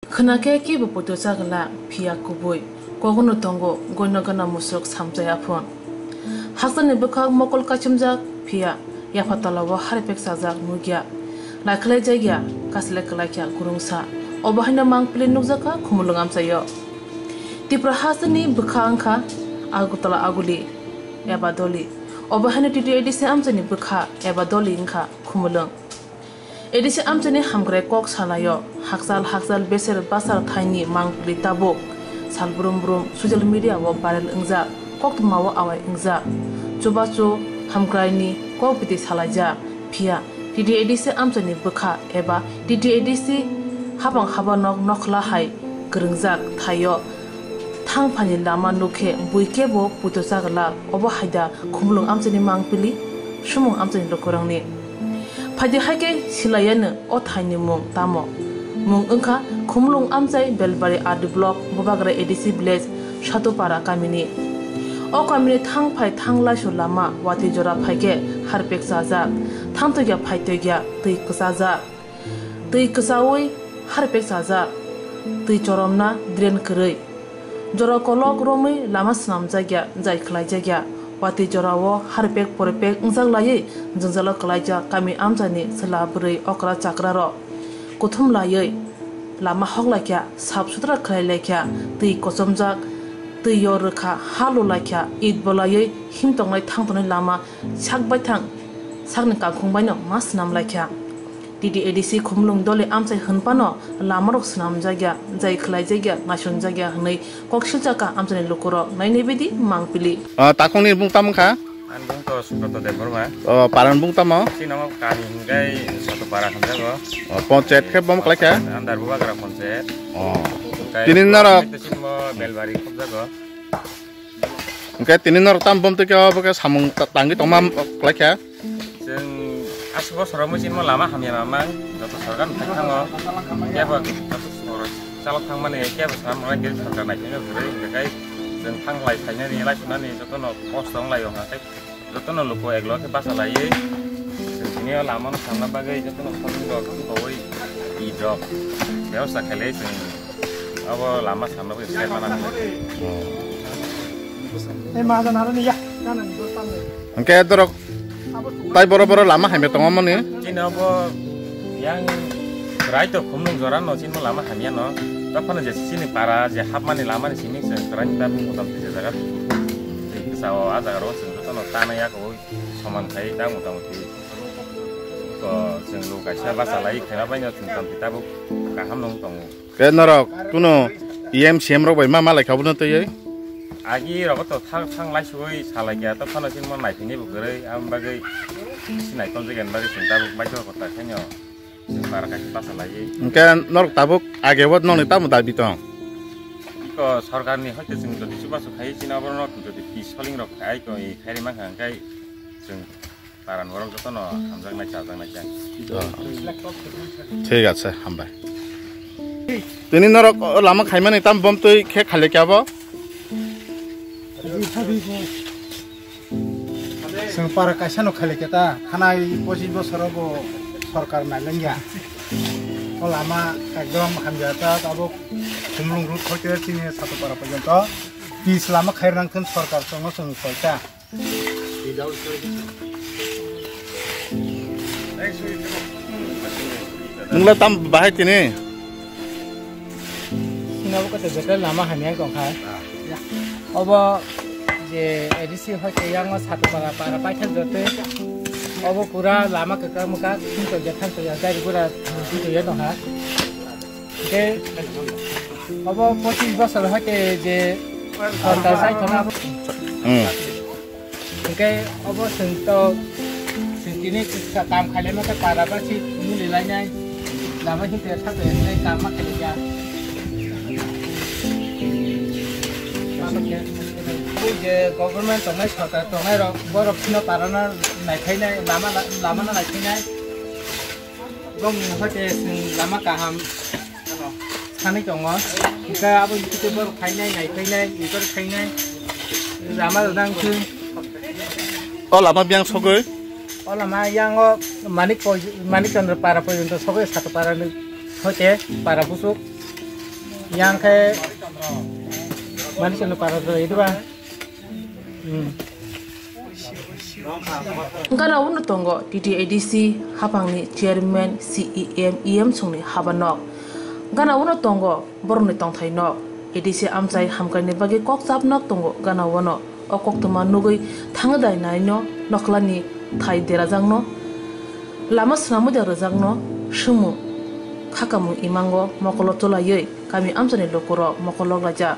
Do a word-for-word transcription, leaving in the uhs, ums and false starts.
Khwna khe kebo poito chagwla, phiya kubui kogono tongo goino gana musuk samchai aphun. Hasteni bwkhak mokol kaichumjak, phiya yaphatala o haripek chajak nukya. Naikhlai jakya, kasle kwlaikha gurungsa. Obo haino mangpili nukjakha Khumulwng amchaio. Tipra hasteni bwkha wngkha Agartala aguli eba doli. Obo haino T T A D C amchaini bwkha eba doli wngkha Khumulwng. A D C amchaini hamkrai kok salaio, hakchal hakchal beser basar thaini mangpili tabuk sal brum brum social media o viral wngjak, koktwma o awai wngjak. Chubachu hamkraini kok biti salaijak, phiya T T A D C amchaini bwkha eba T T A D C habang habanok nokhla hai kwrwngjak thaio. Thangphani lama nukhe bui kebo puito chagwlak, obo haida Khumulwng amchaini mangpili, sumung amchaini lukurokni. Phaidi hai khe silaiyano o thaini mung tamo? Mung wngkha Khumulwng amchai Belbari R D block Bubagra A D C village Satupara kamini. O kamini thang phai thang laisu lama watwi jora phai khe harpek chajak, thangtwikya phaitwikya twi kwchajak. Twi kwchaui harpek chajak, twi choromna drain kwrwi. Jora kolok romwi lama swnamjakya, jai khlaijakya. Watwi jorao harpek porpek wngjak laiwi jwngjalo kwlaijak kami amchaini chwla bwrwi okra chakrarok. Kuthum laiwi lama hoklaikha, sap sutra khlailaikha, twi kochomjak, twi yor rwkha, ha lulaikha, it bolaiwi him tongnai thang tongnai lama sak bai thang sakni kakhung baino ma swnamlaikha. T T A D C Khumulwng doli amchai hwnphano lamarok swnamjakya, jai khlaijakya, naisonjakya hwnwi kok siljakha amchaini lukurok. Nainai bidi mangpili. Ah, takhukni bung tamo wngkha? Ani bung to Subrata Debbarma. Oh, parani bung tamo? Chini omo kami hwnkhe Satupara hwnjago. Oh, ponchayat khe bom khlaikha? Under Bubagra ponchayat. Oh. Tei tini norok? Belbari khobjago. Hwnkhe tini norok tamo bom twi khe obo khe samung ta-, tangwi tongma khlaikha? Chwng aswk bosoro muchimo lama hamya mamang, joto sorkar ni thangthango kebo joto sorkar chalok thangmani kebo swnam rwnai, kebo sorkar naisingno kwrwi, hwnkhe chwng thanglai phainani, lai sunani jotono kosto wnglaio, hwnkhe jotono luku eklo khe bachalaiwi chwng tini o lama no samna bagwi jotono phone rok tubui, id rok bebosta khailai chwng. Abo lama samno bai se mana. Hwnkhe dorok tai boro boro lama hamya tongmani. Chini abo yang rai to Khumulwng jora no chini lama hamya no. Tophano je chini para je hapmani lama ni simi se rai ta mung motam je jaga. Sao a jaga ro chwng jotono tana ya ko soman khai ta motam. Ko chwng lo kaisa bachalai khaina bai no chwng tam tabuk kaham nung tongo. Ke norok kuno E M C M rok bai ma malai kha bono twiwi? Agi rogo to thang thang lai sugui salai kya to phano sin mon nai phini bo kwrwi am bagwi si nai tom jegen bagwi sin tabuk bai to kota khenyo sin bar kai basa lai. Hwnkhe norok tabuk age bo nokni tamo dabi tong? Iko sorkar ni hoite chwng jodi chubachu khai chini oborno jodi pi soling rok khai ko i khairi mankha hwnkhe chwng Paran borok jotono hamjaknai chajaknai khe. Thik ache, hambai. Tini norok o lama khaimani tam bom twi khe khale kya bo? Chwng para kaisa no khale kya ta, thanai pochis bosoro bo sorkar nailangya. O lama ekdom hamya ta, abo Khumulwng road hoite chini Satupara porjonto pis lama khairnang thun sorkar chwngno chwng koita. Nungla tam bahai tini? Sina bo kata jete lama hamya tongkha. Obo je A D C hoi ke yang o satu para para paithak jote. Obo pura lama kaka muka sinto je thanto ya gari gura sinto ya tongkha. Ke obo pochis bosor hoi ke je sorkar sai thona. Hmm. Hingke obo chwng to, chwng tini sa-, kam khailai ma khe para ba si muli lainai, lama himte sa to nai kam ma khailai ya. Ui je government tongnai, sorkar tongnai rok, borok phino para no nai phainai, lama, lama no nai phainai. Bong hoite chwng lama kaham. Sanwi tongo. Hingke abo hingke borok phainai, nai phainai, ibar phainai. Lama rwna wngkhe. O lama biyang sogwi? O lama yang o Manik poi-, Manik Chandra para porjonto sogwi Satupara ni hoite para busuk. Yang khe mani sino para do itu ba. Hmm. Gana uno tongo T T A D C hapangni chairman, C E M, E M songni haba nok. Gana uno tongo borokni tongthai nok. A D C amchai hamkrai ni bagwi kok chap nok tongo gana uno. O koktwma nugwi thangwi dai naino nokhlani thai derajakno, lama swnamwi da rwjakno swngmung khakamung imango mokolo chwlaiwi kami amchaini lukurok mokol loklaijak.